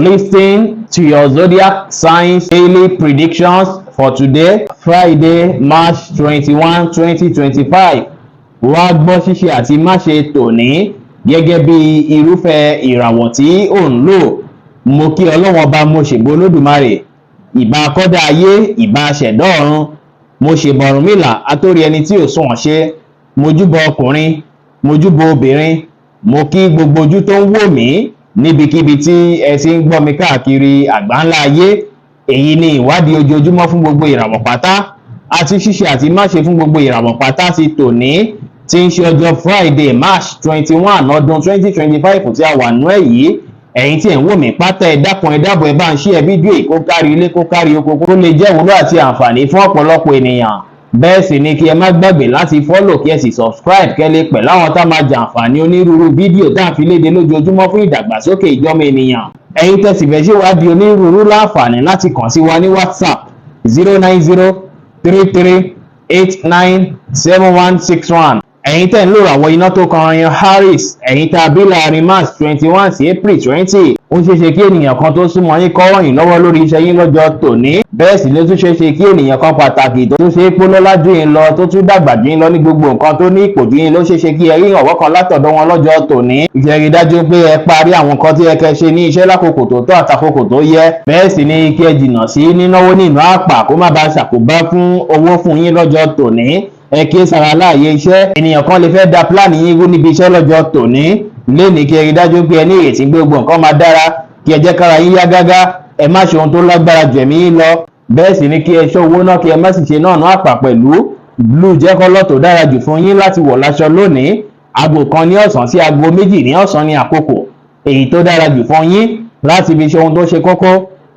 Listen to your zodiac signs daily predictions for today, Friday, March 21, 2025. Wá gbọ́ ṣíṣe àti máṣe tòní gẹ́gẹ́ bí irúfẹ́ ìràwọ̀ tí ò ń lò. Mo kí Ọlọ́wọ́n Ọba, mo ṣèbà Olódùmarè, ìbà akọ́dá ayé, ìbà aṣẹ̀dá ọ̀run. Mo ṣèbà Ọ̀rúnmìlà, atórí ẹni tí ò sunwọ̀n ṣe. Mo júbọ ọkùnrin, mo júbọ obìnrin, mo kí gbogbo ojú tó ń wò mí níbikíbi tí ẹ ti ń gbọ́ mi káàkiri àgbáńlá ayé. Èyí ni ìwádìí ojoojúmọ́ fún gbogbo ìràwọ̀ pátá àti ṣíṣe àti máṣe fún gbogbo ìràwọ̀ pátá ti tòní, tí ń ṣe ọjọ́ Friday, March 21, ọdún 2025 tí a wà nú ẹ̀ yìí. Ẹ̀yin tí ẹ̀ ń wò mí pátá, ẹ dákun, ẹ dábọ̀, ẹ bá ń share fídíò yìí kó kárí ilé, kó kárí oko, kó lè jẹ́ ìwúlò àti àǹfààní fún ọ̀pọ̀lọpọ̀ ènìyàn. Bẹ́ẹ̀ sì ni kí ẹ má gbàgbé láti follow, kí ẹ sì subscribe, kẹ́ lè pẹ̀ láwọn tá máa jàǹfààní onírúurú fídíò tá à ń fi léde lójoojúmọ́ fún ìdàgbàsókè ìjọ́mọ ènìyàn. Ẹ̀yin tẹ́ sì fẹ́ ṣèwádìí onírúurú, láǹfààní láti kàn sí wa ní WhatsApp, 09033897161. Ẹ̀yin tẹ́ ń lò àwọn iná tó kan yan Aries, ẹ̀yin tá a bí láàrin March 21 sí April 20, ó ṣeé ṣe kí ènìyàn kan tó súnmọ́ yín kọ́ ràn yín lọ́wọ́ lórí iṣẹ́ yín lọ́jọ́ tòní. Bẹ́ẹ̀ sì ló tún ṣeé ṣe kí ènìyàn kan pàtàkì tó ṣe é pólọ́lá jù yín lọ, tó tún dàgbà jù yín lọ ní gbogbo nǹkan, tó ní ipò jù yín ló, ṣeé ṣe kí ẹ rí ìrànwọ́ kan látọ̀dọ̀ wọn lọ́jọ́ tòní. Ìṣe dájú pé ẹ parí àwọn nǹkan tí ẹ kẹ́ ṣe ní iṣẹ́ lákòókò tó tọ́ àtàkókò tó yẹ. Bẹ́ẹ̀ sì ni kí ẹ jìnnà sí nínáwó nínú àpà, kó má bàa ṣàkóbá fún owó fún yín lọ́jọ́ tòní. Ẹ kí sara láàyè iṣẹ́. Ènìyàn kan lè fẹ́ da plan yín rú níbi iṣẹ́ lọ́jọ́ tòní. Lénìí, kí ẹ rí dájú pé ẹ ní ìrètí pé gbogbo nǹkan máa dára. Kí ẹ jẹ́ kára yín yá gágá, ẹ má ṣe ohun tó lágbára jù ẹ̀mí yín lọ. Bẹ́ẹ̀ sì ni kí ẹ ṣọ́ owó náà, kí ẹ má sì ṣe náà ná àpà pẹ̀lú. Blue jẹ́ colour tó dára jù fún yín láti wọ̀ láṣọ lónìí. Aago 1 ní ọ̀sán sí aago 2 ní ọ̀sán ní àkókò èyí tó dára jù fún yín láti fi ṣe ohun tó ṣe kókó,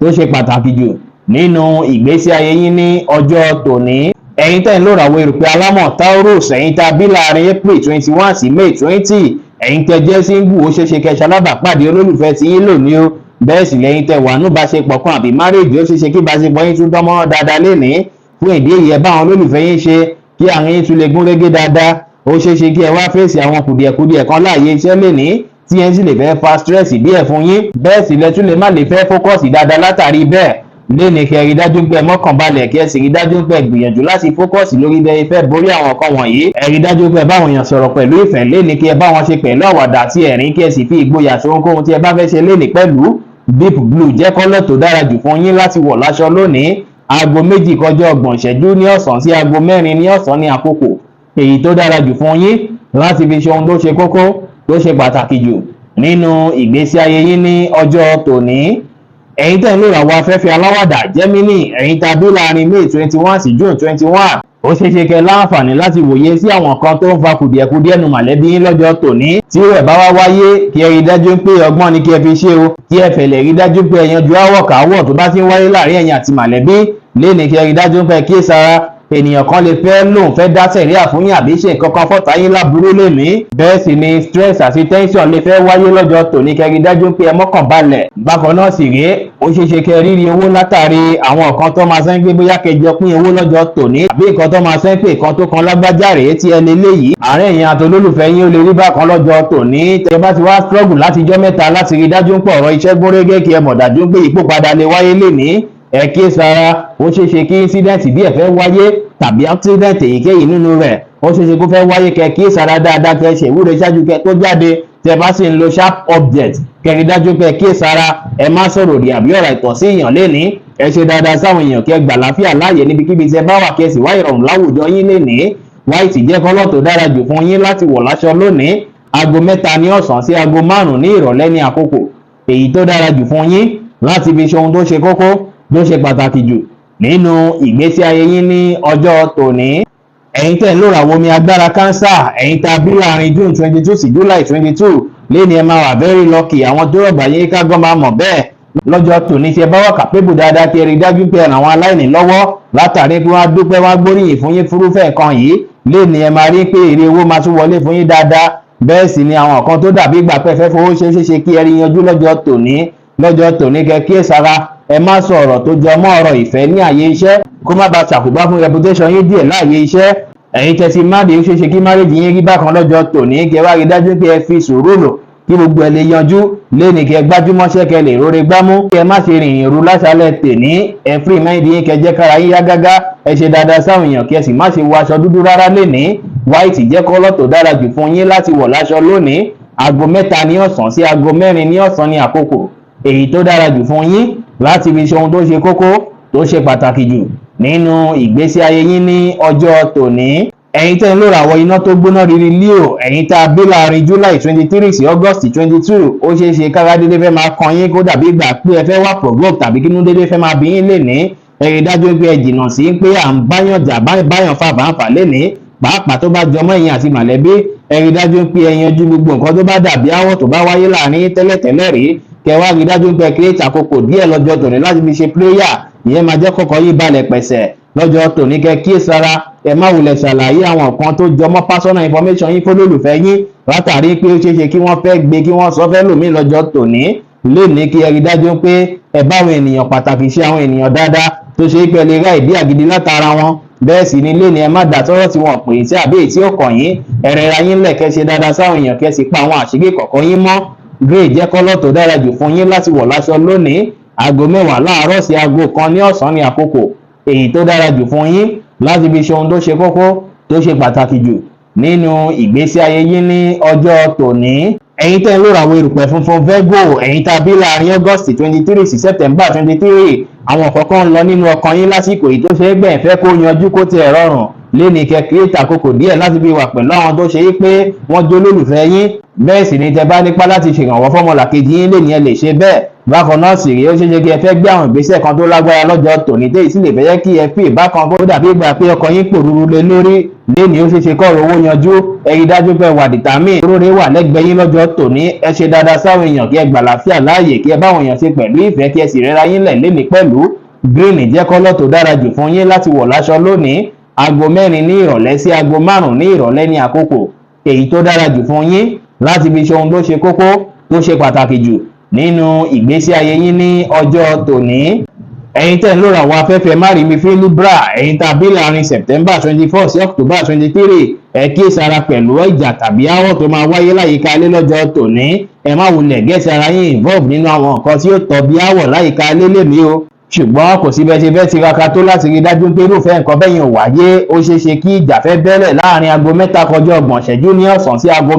tó ṣe pàtàkì jù nínú ìgbésí ayé yín ní ọjọ́ tòní. Ẹ̀yin tẹ́ ń lò ràwọ̀ erùpẹ̀ alámọ̀ Taurus, ẹ̀yin tá a bí láàrin April 21 sí May 20, ẹ̀yin tẹ́ jẹ́ single, ó ṣeéṣe kẹ́ ṣalábàápàdé olólùfẹ́ tí yín lónìí o. Bẹ́ẹ̀ sì lẹ́yìn tẹ́ wà nú ìbáṣepọ̀ kan àbí marriage, ó ṣeéṣe kí ìbáṣepọ̀ yín tún dán mọ́rán dáadáa lénìí. Fún ìdí èyí, ẹ bá àwọn olólùfẹ́ yín ṣe kí àárín yín tún lè gún régé dáadáa. Ó ṣeéṣe kí ẹ wá fèsì àwọn kùdìẹ̀kudiẹ̀ kan láàyè iṣẹ́ lénìí, tí ẹ sì lè fẹ́ fa stress díẹ̀ fún yín. Bẹ́ẹ̀ sì lẹ tún lè má lè fẹ́ focus dáadáa látàrí bẹ́ẹ̀. Lénìí, kí ẹ rí dájú pé ẹ mọ́kàn balẹ̀, kí ẹ sì rí dájú pé ẹ gbìyànjú láti focus lórí bẹ́ẹ̀ fẹ́ borí àwọn nǹkan wọ̀nyí. Ẹ rí dájú pé ẹ bá àwọn èèyàn sọ̀rọ̀ pẹ̀lú ìfẹ́ lénìí, kí ẹ bá wọn ṣe pẹ̀lú àwàdà àti ẹ̀rín, kí ẹ sì fi ìgboyà ṣe ohunkóhun tí ẹ bá fẹ́ ṣe lénìí pẹ̀lú. Deep blue jẹ́ colour tó dára jù fún yín láti wọ̀ láṣọ lónìí. Aago 2 kọjá 30 ìṣẹ́jú ní ọ̀sán sí aago 4 ní ọ̀sán ní àkókò èyí tó dára jù fún yín láti fi ṣe ohun tó ṣe kókó, tó ṣe pàtàkì jù nínú ìgbésí ayé yín ní ọjọ́ tòní. Ẹ̀yin tẹ́ ń lò àwọn afẹ́fẹ́ aláwàdà Gemini, ẹ̀yin tá a bí láàrin May 21 sí June 21, ó ṣeé ṣe kẹ́ láǹfààní láti wòye sí àwọn kan tó ń fa kùdìẹ̀kudiẹ nu mọ̀lẹ́bí yín lọ́jọ́ tòní. Tí rẹ̀ bá wá wáyé, kí ẹ rí dájú pé ọgbọ́n ni kí ẹ fi ṣe o, kí ẹ fẹ̀lẹ̀ rí dájú pé ẹ yanjú áwọ̀ káwọ̀ tó bá ti ń wáyé láàrin ẹ̀yin àti mọ̀lẹ́bí. Lénìí, kí ẹ rí dájú pé kí sára. Ènìyàn kan lè fẹ́ lóun fẹ́ dá sẹ̀ríà fún yín àbí ṣe nǹkan kan fọ́ta yín láburú lénìí. Bẹ́ẹ̀ sì ni stress àti tension lè fẹ́ wáyé lọ́jọ́ tòní. Kẹ́ rí dájú pé ẹ mọ́kàn balẹ̀. Bákan náà sì rèé, ó ṣeé ṣe kẹ́ rírí owó látàrí àwọn nǹkan tó máa sẹ́ ń gbé, bóyá kẹjọ pín owó lọ́jọ́ tòní, àbí nǹkan tó máa sẹ́ ń pè nǹkan tó kan lágbájá rèé tí ẹ lè léyìí. Àárín ẹ̀yin àti olólùfẹ́ yín ó lè rí bákan lọ́jọ́ tòní. Tẹ́ bá ti wá struggle láti jọ́ mẹ́ta láti rí dájú pé ọ̀rọ̀ iṣẹ́ gúnrégé, kí ẹ mọ̀ dájú pé ìpò padà lè wáyé lénìí. Ẹ kí sara. Ó ṣeé ṣe kí incident bí ẹ fẹ́ wáyé tàbí accident èyíkéyìí nínú rẹ̀, ó ṣeé ṣe kó fẹ́ wáyé. Kẹ́ kí sara dáadáa, kẹ́ ṣe ìwúre ṣáájú kẹ́ tó jáde. Tẹ́ bá sì ń lo sharp object, kẹ́ rí dájú pé kí sara. Ẹ má sọ̀rọ̀ òdì àbí ọ̀rọ̀ ìtọ̀ sí èèyàn lénìí. Ẹ ṣe dáadáa sáwọn èèyàn, kẹ́ gbà láfíà láàyè níbikíbi tẹ́ bá wà, kẹ́ sì wá ìrọ̀rùn láwùjọ yín lénìí. White jẹ́ colour tó dára jù fún yín láti wọ̀ láṣọ lónìí. Aago 3 ní ọ̀sán sí aago 5 ní ìrọ̀lẹ́ ní àkókò èyí tó dára jù fún yín láti fi ṣe ohun tó ṣe kókó, tó ṣe pàtàkì jù nínú ìgbésí ayé yín ní ọjọ́ tòní. Ẹ̀yin tẹ́ ń lò ràwọ̀ omi agbára Cancer, ẹ̀yin tá a bí láàrin June 22 sí July 22, léni ẹ máa wà very lucky. Àwọn tó rọ̀gbà yín ká gbọ́n máa mọ̀ bẹ́ẹ̀. Lọ́jọ́ tòní, tí ẹ bá wà capable dáadáa, kí ẹ rí dájú pé ẹ ràn àwọn aláìní lọ́wọ́, látàrí pé wọ́n á dúpẹ́, wọ́n á gbóríyìn fún yín fúrúfẹ́ nǹkan yìí. Léni ẹ máa rí pé èrè owó máa tún wọlé fún yín dáadáa. Bẹ́ẹ̀ sì ni àwọn kan tó dàbí ìgbà pé fẹ́ fowó ṣe ṣeéṣe kí ẹ rí yanjú lọ́jọ́ tòní. Lọ́jọ́ tòní, kẹ́ kíyèsára, ẹ má sọ ọ̀rọ̀ tó jọ mọ́ ọ̀rọ̀ ìfẹ́ ní àyè iṣẹ́, kó má bàa ṣàkóbá fún reputation yín díẹ̀ láàyè iṣẹ́. Ẹ̀yin tẹ́ ti marry, ó ṣeéṣe kí marriage yín rí bákan lọ́jọ́ tòní. Kí ẹ wá rí dájú pé ẹ fi sùúrù lò. Kí gbogbo ẹ lè yanjú léni, kẹ gbájúmọ́ṣẹ́, kẹ lè róore gbámú, kẹ má ṣe rìnrìn òru láṣálẹ̀ tèní. Ẹ free mind yín, kẹ jẹ́ kára yín yá gágá. Ẹ ṣe dáadáa sáwọn èèyàn, kí ẹ sì má ṣe wọ aṣọ dúdú rárá lénìí. White jẹ́ colour tó dára jù fún yín láti wọ̀ láṣọ lónìí. Aago 3 ní ọ̀sán sí aago 4 ní ọ̀sán ní àkókò èyí tó dára jù fún yín láti fi ṣe ohun tó ṣe kókó, tó ṣe pàtàkì jù nínú ìgbésí ayé yín ní ọjọ́ tòní. Ẹ̀yin tẹ́ ń lò ràwọ̀ iná tó gbóná riri, Leo, ẹ̀yin tá a bí láàrin July 23 sí August 22, ó ṣeé ṣe kára dédé fẹ́ máa kan yín, kó dàbí ìgbà pé ẹ fẹ́ wà provoke tàbí kínú dédé fẹ́ máa bí yín lénìí. Ẹ rí dájú pé ẹ jìnnà sí pé à ń báyàn jà, báyàn fà báńfà lénìí, pàápàá tó bá jọmọ́ ẹ̀yin àti mọ̀lẹ́bí. Ẹ rí dájú pé ẹ yanjú gbogbo nǹkan tó bá dàbí áwọ̀ tó bá wáyé láàrin tẹ́lẹ̀tẹ́lẹ̀ rí. Kẹ wá rí dájú pé create àkókò díẹ̀ lọ́jọ́ tòní láti fi ṣe prayer. Ìyẹn máa jẹ́ kọ́kọ́ yín balẹ̀ pẹ̀sẹ̀ lọ́jọ́ tòní. Kẹ kíyèsára, ẹ má wulẹ̀ ṣàlàyé àwọn nǹkan tó jọmọ́ personal information yín fólólùfẹ́ yín, látàrí pé ó ṣeé ṣe kí wọ́n fẹ́ gbé, kí wọ́n sọ fẹ́ lòmíì lọ́jọ́ tòní. Lénìí, kí ẹ rí dájú pé ẹ bá àwọn ènìyàn pàtàkì ṣe, àwọn ènìyàn dáadáa tó ṣe é pé ẹ lè ra ìdí àgídí látara wọn. Bẹ́ẹ̀ sì ni lénìí, ẹ má dà sọ́rọ̀ tí wọ́n pè sí àbí èyí tí ó kàn yín. Ẹ rẹra yín lẹ̀, kẹ́ ṣe dáadáa sáwọn èèyàn, kẹ́ sì pa àwọn àṣírí kọ̀ọ̀kan yín mọ́. Grey jẹ́ colour tó dára jù fún yín láti wọ̀ láṣọ lónìí. Aago 10 láàárọ̀ sí aago 1 ní ọ̀sán ní àkókò èyí tó dára jù fún yín láti fi ṣe ohun tó ṣe kókó, tó ṣe pàtàkì jù nínú ìgbésí ayé yín ní ọjọ́ tòní. Ẹ̀yin tẹ́ ń lò àwọn erùpẹ̀ funfun, Virgo, ẹ̀yin tá a bí láàrin August 23 sí September 23, àwọn kọ̀ọ̀kan ń lọ nínú ọkàn yín lásìkò yìí tó ṣe é gbẹ̀yìn fẹ́ kó yanjú, kó tiẹ̀ rọrùn. Léni, kẹ́ create àkókò díẹ̀ láti fi wà pẹ̀lú àwọn tó ṣe é pé wọ́n jó lólùfẹ́ yín. Bẹ́ẹ̀ sì ni tẹ́ bá nípa láti ṣèrànwọ́ fọ́mọlàkejì yín léni, ẹ lè ṣe bẹ́ẹ̀. Bákan náà sì rí, ó ṣeéṣe kí ẹ fẹ́ gbé àwọn ìgbésẹ̀ kan tó lágbára lọ́jọ́ tòní, téyì sì lè fẹ́ jẹ́ kí ẹ fi ìbákan kó dàbí ìgbà pé ọkàn yín pòrúurú lé lórí. Léni, ó ṣeéṣe kọ́rọ̀ owó yanjú. Ẹ rí dájú pé wà determined, róore wà lẹ́gbẹ̀ẹ́ yín lọ́jọ́ tòní. Ẹ ṣe dáadáa sáwọn èèyàn, kí ẹ gbàlàáfíà láàyè, kí ẹ báwọn èèyàn ṣe pẹ̀lú ìfẹ́, kí ẹ sì rẹ́ra yín lẹ̀ léni pẹ̀lú. Green jẹ́ colour tó dára jù fún yín láti wọ̀ láṣọ lónìí. Aago 4 ní ìrọ̀lẹ́ sí aago 5 ní ìrọ̀lẹ́ ní àkókò èyí tó dára jù fún yín láti fi ṣe ohun tó ṣe kókó, tó ṣe pàtàkì jù nínú ìgbésí ayé yín ní ọjọ́ tòní. Ẹ̀yin tẹ́ ń lò àwọn afẹ́fẹ́ márìmí Libra, ẹ̀yin tá a bí láàrin September 24 sí October 23, ẹ kíyèsára pẹ̀lú ìjà tàbí áwọ̀ tó máa wáyé láyìíká ilé lọ́jọ́ tòní. Ẹ má wulẹ̀ get ara yín involve nínú àwọn nǹkan tí ó tọ́ bí áwọ̀ láyìíká ilé lèmi o. Ṣùgbọ́n kò sí bẹ́ẹ̀ ṣe fẹ́ tiraka tó láti rí dájú pé irúfẹ́ nǹkan bẹ́yìn ò wáyé, ó ṣeé ṣe kí ìjà fẹ́ bẹ́lẹ̀ láàrin aago 2:30 ní ọ̀sán sí aago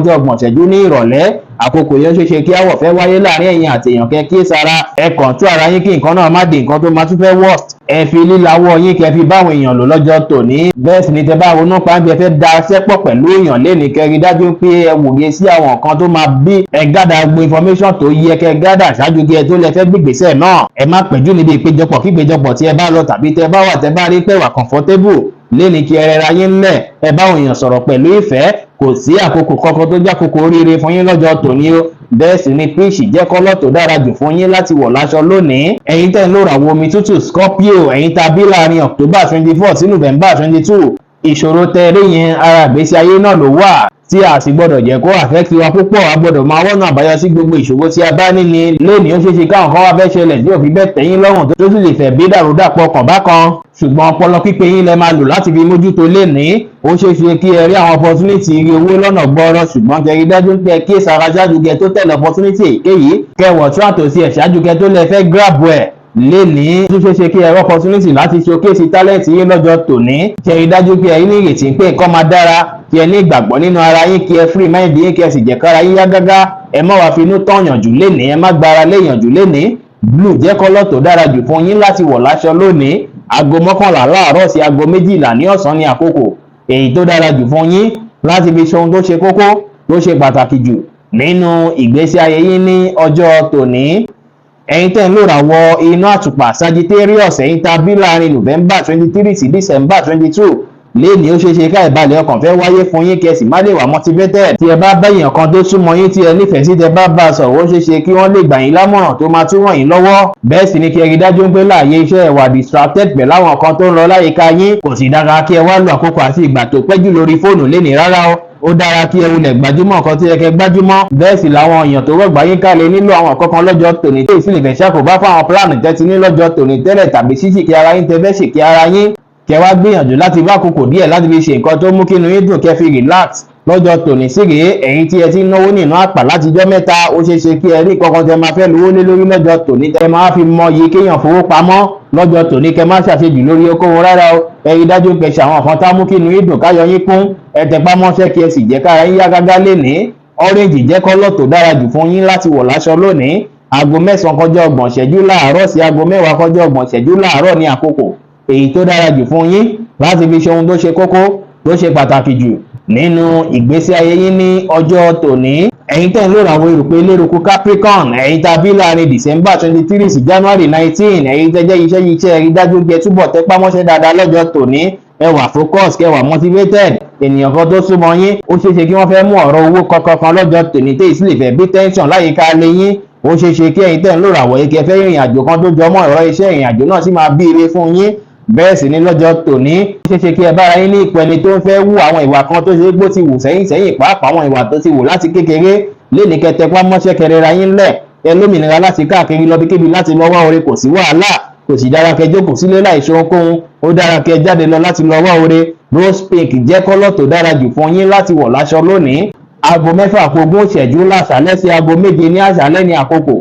4:30 ní ìrọ̀lẹ́. Àkókò yẹn, ṣeé ṣe kí áwọ̀ fẹ́ wáyé láàrin ẹ̀yin àti èèyàn. Kẹ́ kíyèsára, ẹ kàn tú ara yín kí nǹkan náà má di nǹkan tó máa tún fẹ́ worst. Ẹ fi lílawọ́ yín, kẹ́ fi báwọn èèyàn lò lọ́jọ́ tòní. Bẹ́ẹ̀ sì ni tẹ́ bá ronú pa bí ẹ fẹ́ da iṣẹ́ pọ̀ pẹ̀lú èèyàn lénìí, kẹ́ rí dájú pé ẹ wòye sí àwọn nǹkan tó máa bí. Ẹ gather gbogbo information tó yẹ kẹ́ gather ṣáájú kí ẹ tó lẹ fẹ́ gbégbèsè náà. Ẹ má pẹ̀jù níbi ìpéjọpọ̀ kí ìpéjọpọ̀ tí ẹ bá lọ tàbí tẹ́ bá wà, tẹ́ bá rí pé wà comfortable léni, kí ẹ rẹra yín lẹ̀, ẹ báwọn èèyàn sọ̀rọ̀ pẹ̀lú ìfẹ́. Kò sí àkókò kankan tó jákòókò oríire fún yín lọ́jọ́ tòní o. Bẹ́ẹ̀ sì ni peach jẹ́ colour tó dára jù fún yín láti wọ̀ láṣọ lónìí. Ẹ̀yin tẹ́ ń lò ràwọ̀ omi tútù, Scorpio, ẹ̀yin tá a bí láàrin October 24 sí November 22, ìṣòro tẹ́ rí yẹn, ara ìgbésí ayé náà ló wà tí a sì gbọ́dọ̀ jẹ́ kó affect wa púpọ̀. A gbọ́dọ̀ máa wọ́nà àbáyọ sí gbogbo ìṣòro tí a bá ní ni. Lónìí, ó ṣeé ṣe káwọn kan wá fẹ́ ṣẹlẹ̀ tí ò fi bẹ́ẹ̀ tẹ́yín lọ́rùn, tó sì lè fẹ́ bí dàrúdàpọ̀ kàn bákan, ṣùgbọ́n ọpọlọ pípé yín lẹ máa lò láti fi mójútó. Lénìí, ó ṣeé ṣe kí ẹ rí àwọn opportunity rí owó lọ́nà gbọ́rọ̀, ṣùgbọ́n kẹ́ rí dájú pé kí sara ṣáájú kẹ́ tó tẹ̀lé opportunity èyíkéyìí, kẹ́ wọ̀ tún àtòsí ẹ̀ ṣáájú kẹ́ tó lẹ fẹ́ grab ẹ̀. Lénìí, tó ṣeé ṣe kí ẹ rí opportunity láti showcase talent yín lọ́jọ́ tòní. Kẹ́ rí dájú pé ẹ ní ìrètí pé nǹkan máa dára, kí ẹ ní ìgbàgbọ́ nínú ara yín, kí ẹ free mind yín, kí ẹ sì jẹ́ kára yín yá gágá. Ẹ má wàá finú tọ̀yàn jù lénìí, ẹ má gbára léèyàn jù lénìí. Blue jẹ́ colour tó dára jù fún yín láti wọ̀ láṣọ lónìí. Aago 11 láàárọ̀ sí aago 12 ní ọ̀sán ní àkókò èyí tó dára jù fún yín láti fi ṣe ohun tó ṣe kókó, tó ṣe pàtàkì jù nínú ìgbésí ayé yín ní ọjọ́ tòní. Ẹ̀yin tẹ́ ń lò ràwọ̀ iná àtùpà, Sagittarius, ẹ̀yin tá a bí láàrin November 23 sí December 22, léèní, ó ṣeé ṣe ká ìbalẹ̀ ọkàn fẹ́ wáyé fún yín, kí ẹ sì má lè wà motivated. Tí ẹ bá bá èèyàn kan tó súnmọ́ yín tí ẹ nífẹ̀ẹ́ sí, tẹ bá bá a sọ̀rọ̀, ó ṣeé ṣe kí wọ́n lè gbà yín lámọ̀ràn tó máa tún ràn yín lọ́wọ́. Bẹ́ẹ̀ sì ni kí ẹ rí dájú pé láàyè iṣẹ́, ẹ wà distracted pẹ̀lú àwọn kan tó ń lọ láyìíká yín. Kò sì dára kí ẹ wá lo àkókò àti ìgbà tó pẹ́ jù lórí fóònù lénìí rárá o. Ó dára kí ẹ wulẹ̀ gbajúmọ̀ nǹkan tí ẹ kẹ́ gbájúmọ́. Bẹ́ẹ̀ sì làwọn èèyàn tó rọ̀gbà yín kálẹ̀ nílò àwọn kankan lọ́jọ́ tòní, tí èsì lè fẹ́ ṣàkóbá fún àwọn plan tẹ́tí ní lọ́jọ́ tòní tẹ́lẹ̀ tàbí ṣíṣì kí ara yín tẹ́ fẹ́ ṣèkí ara yín. Kẹ́ wá gbìyànjú láti wá àkókò díẹ̀ láti fi ṣe nǹkan tó mú kí inú yín dùn, kẹ́ fi relax. Lọ́jọ́ tòní sí rèé, ẹ̀yin tí ẹ ti ń náwó nínú àpà látijọ́ mẹ́ta, ó ṣeé ṣe kí ẹ rí kankan tẹ máa fẹ́ lówó lé lórí lọ́jọ́ tòní, tẹ máa fi mọyì kéèyàn fowó pamọ́. Lọ́jọ́ tòní, kẹ má ṣàṣejù lórí okòwò rárá o. Ẹ rí dájú pé ṣe àwọn nǹkan tá mú kí inú yín dùn, káyọ̀ yín kún. Ẹ tẹpá mọ́ṣẹ́, kí ẹ sì jẹ́ kára yín yá gágá lénìí. Orange jẹ́ colour tó dára jù fún yín láti wọ̀ láṣọ lónìí. 9:30 láàárọ̀ sí 9:30 láàárọ̀ ní àkókò èyí tó dára jù fún yín láti fi ṣe ohun tó ṣe kókó, tó ṣe pàtàkì jù nínú ìgbésí ayé yín ní ọjọ́ tòní. Ẹ̀yin tẹ́ ń lò àwọn erùpẹ̀ eléruku Capricorn, ẹ̀yin tá bí láàrin December 23 sí January 19, ẹ̀yin tẹ́ jẹ́ iṣẹ́ iṣẹ́, rí dájú pé túbọ̀ tẹpá mọ́ṣẹ́ dáadáa lọ́jọ́ tòní. Ẹ wà focus, kẹ́ wà motivated. Ènìyàn kan tó súnmọ́ yín, ó ṣeé ṣe kí wọ́n fẹ́ mú ọ̀rọ̀ owó kankan kan lọ́jọ́ tòní, téyì sì lè fẹ́ bí tension láyìíká lé yín. Ó ṣeé ṣe kí ẹ̀yin tẹ́ ń lò ràwọ̀ yìí, kí ẹ fẹ́ ìrìn àjò kan tó jọmọ́ ọ̀rọ̀ iṣẹ́. Ìrìn àjò náà sì máa bí ire fún yín. Bẹ́ẹ̀ sì ni lọ́jọ́ tòní, ó ṣeé ṣe kí ẹ bára yín ní ipò ẹni tó ń fẹ́ wú àwọn ìwà kan tó ṣe é gbó ti wù sẹ́yìn sẹ́yìn, pàápàá àwọn ìwà tó ti wù láti kékeré. Léni, kẹtẹpá mọ́ṣẹ́, kẹrẹra yín lẹ̀. Ẹ lómìnira láti káàkiri lọ bíkíbi láti lọ wá oore. Kò sí wàhálà, kò sì dára kẹ́ jókòó sílé láì ṣe ohunkóhun. Ó dára kẹ́ jáde lọ láti lọ wá oore. Rose pink jẹ́ colour tó dára jù fún yín láti wọ̀ láṣọ lónìí. 5:40 láṣálẹ́ sí aago 7 ní àṣálẹ́ ní àkókò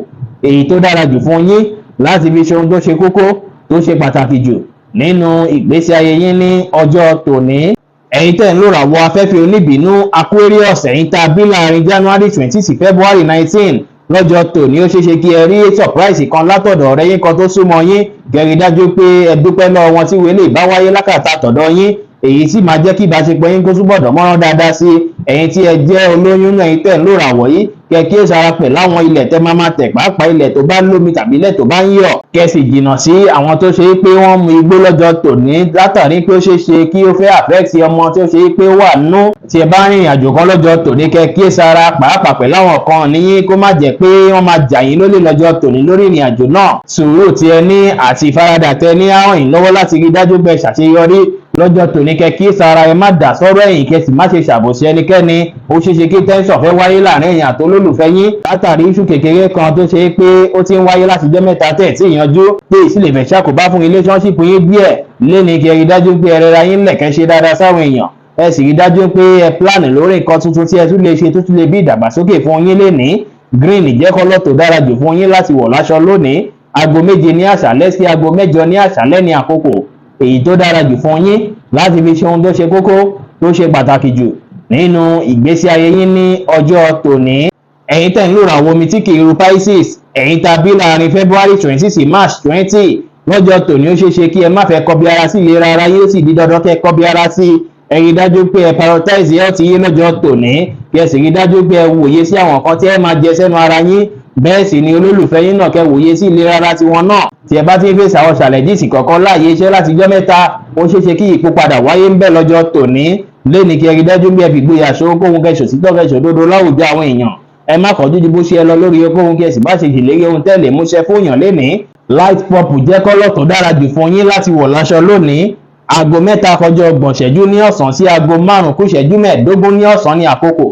èyí tó dára jù fún yín láti fi ṣe ohun tó ṣe kókó, tó ṣe pàtàkì jù nínú ìgbésí ayé yín ní ọjọ́ tòní. Ẹ̀yin tẹ́ ń lò ràwọ̀ afẹ́fẹ́ oníbínú Aquarius, ẹ̀yin tá a bí láàrin January 20 sí February 19, lọ́jọ́ tòní, ó ṣeéṣe kí ẹ rí surprise kan látọ̀dọ̀ ọ̀rẹ́ yín kan tó súnmọ́ yín. Gẹ̀rí dájú pé ẹ dúpẹ́ lọ́wọ́ wọn tí wọlé bá wáyé lákàtà tọ̀dọ̀ yín, èyí sì máa jẹ́ kí ìbáṣepọ̀ yín kó túbọ̀ dánmọ́rán dáadáa sí. Ẹ̀yin tí ẹ jẹ́ olóyún náà, ẹ̀yin tẹ̀ ń lò ràwọ̀ yìí, kẹ kí ó sara pẹ̀ láwọn ilẹ̀ tẹ́ máa máa tẹ̀, pàápàá ilẹ̀ tó bá lómi tàbí ilẹ̀ tó bá ń yọ̀. Kẹ sì jìnnà sí àwọn tó ṣe é pé wọ́n mu igbó lọ́jọ́ tòní, látàrí pé ó ṣeé ṣe kí ó fẹ́ affect ọmọ tí ó ṣe é pé ó wà nú. Tí ẹ bá rìnrìn àjò kan lọ́jọ́ tòní, kẹ kí sara pàápàá pẹ̀lú àwọn kan níyín, kó má jẹ́ pé wọ́n máa jà yín lólè lọ́jọ́ tòní lórí ìrìn àjò náà. Sùúrù tí ẹ ní àti ìfaradà tẹ ní á ràn yín lọ́wọ́ láti rí dájú pé ṣàṣeyọrí lọ́jọ́ tòní. Kẹ kí sara, ẹ má dà sọ́rọ̀ ẹ̀yìn, kẹ sì má ṣe ṣàbòsí ẹnikẹ́ni. Ó ṣeé ṣe kí tension fẹ́ wáyé láàrin ẹ̀yin àti olólùfẹ́ yín látàrí issue kékeré kan tó ṣe é pé ó ti ń wáyé láti jọ́ mẹ́ta tẹ̀ tí ìyanjú pé ìsì lè fẹ́ ṣàkóbá fún relationship yín díẹ̀ léni. Kí ẹ rí dájú pé ẹ rẹra yín lẹ̀kẹ́, ṣe dáadáa sáwọn èèyàn, ẹ sì rí dájú pé ẹ plan lórí nǹkan tuntun tí ẹ tún lè ṣe tó tún lè bí ìdàgbàsókè fún yín lénìí. Green jẹ́ colour tó dára jù fún yín láti wọ̀ láṣọ lónìí. Aago 7 ní àṣálẹ́ sí aago 8 ní àṣálẹ́ ní àkókò èyí tó dára jù fún yín láti fi ṣe ohun tó ṣe kókó, tó ṣe pàtàkì jù nínú ìgbésí ayé yín ní ọjọ́ tòní. Ẹ̀yin tẹ̀ ń lò ràwọ̀ omi tí kì í ru Pisces, ẹ̀yin tá bí láàrin February 20 sí March 20, lọ́jọ́ tòní, ó ṣeé ṣe kí ẹ má fẹ́ kọbi ara sí ìlera ara yín, ó sì di dandan kẹ́ kọbi ara sí. Ẹ rí dájú pé ẹ prioritize health yín lọ́jọ́ tòní, kí ẹ sì rí dájú pé ẹ wòye sí àwọn nǹkan tí ẹ máa jẹ sẹ́nu ara yín. Bẹ́ẹ̀ sì ni olólùfẹ́ yín náà, kẹ́ wòye sí ìlera ara tiwọn náà. Tí ẹ bá ti ń fèsì àwọn challenges kọ̀ọ̀kan láàyè iṣẹ́ láti jọ́ mẹ́ta, ó ṣeé ṣe kí ìyípadà wáyé ń bẹ̀ lọ́jọ́ tòní. Léni, kí ẹ rí dájú bí ẹ fi gbóyà ṣohunkóhun, kẹ́ ṣòtítọ́, kẹ́ ṣòdodo láwùjọ àwọn èèyàn. Ẹ má kọjú ju bó ṣe ẹ lọ lórí ohunkóhun, kí ẹ sì bá ṣe ṣèlérí ohun tẹ́lẹ̀ múṣẹ fóyàn lénìí. Light purple jẹ́ colour tó dára jù fún yín láti wọ̀ láṣọ lónìí. 3:30 ní ọ̀sán sí 4:45 ní ọ̀sán ní àkókò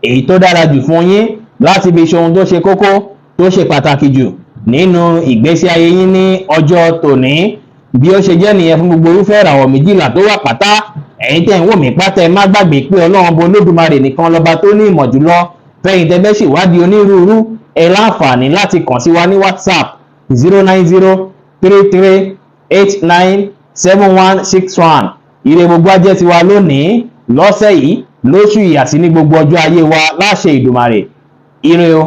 èyí tó dára jù fún yín láti fi ṣe ohun tó ṣe kókó, tó ṣe pàtàkì jù nínú ìgbésí ayé yín ní ọjọ́ tòní. Bí ó ṣe jẹ́ nìyẹn fún gbogbo irúfẹ́ ìràwọ̀ 12 tó wà pátá. Ẹ̀yin tẹ́ ń wò mí pátá, ẹ má gbàgbé pé Ọlọ́run bo Olódùmarè nìkan lọ́ba tó ní ìmọ̀ jùlọ. Fẹ́yìn tẹ́ fẹ́ ṣèwádìí onírúurú, ẹ láǹfààní láti kàn sí wa ní WhatsApp 09033897161. Ire gbogbo ajẹ́ tiwa lónìí, lọ́sẹ̀ yìí, lóṣù yìí àti ní gbogbo ọjọ́ ayé wa láṣẹ Ìdùmarè. Ire o.